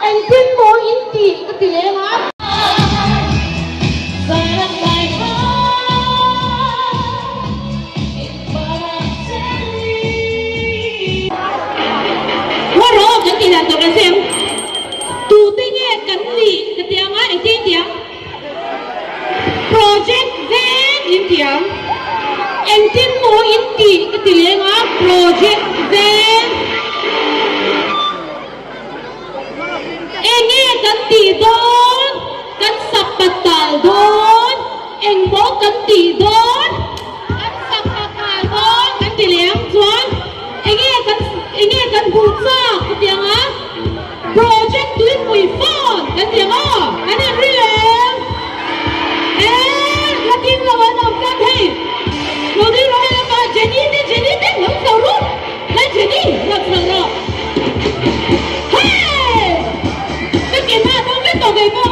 Engtin maw in tih ka ti leng a. Ngaw rawh kan tih dan tur kan sem. Tute nge kan nih ka ti ang a, engtin ti ang? Project veng in ti ang. Engtin maw in tih ka ti leng a, project veng. Enge kan tih dawn? Kan sapatal dawn. Engmaw kan tih dawn? Kan sapatal dawn kan ti leh ang chuan enge kan enge kan hmuh chak ka ti ang a, project tuipui phone kan ti ang aw, kan en ri em? Eh, la ding lo an awm tlat hei. Lo ding rawh hei lama Jenny te Jenny te lo chho ru. La Jenny lo chho rawh. Hey! Ka ke hma dawng vek tawh kei pawh.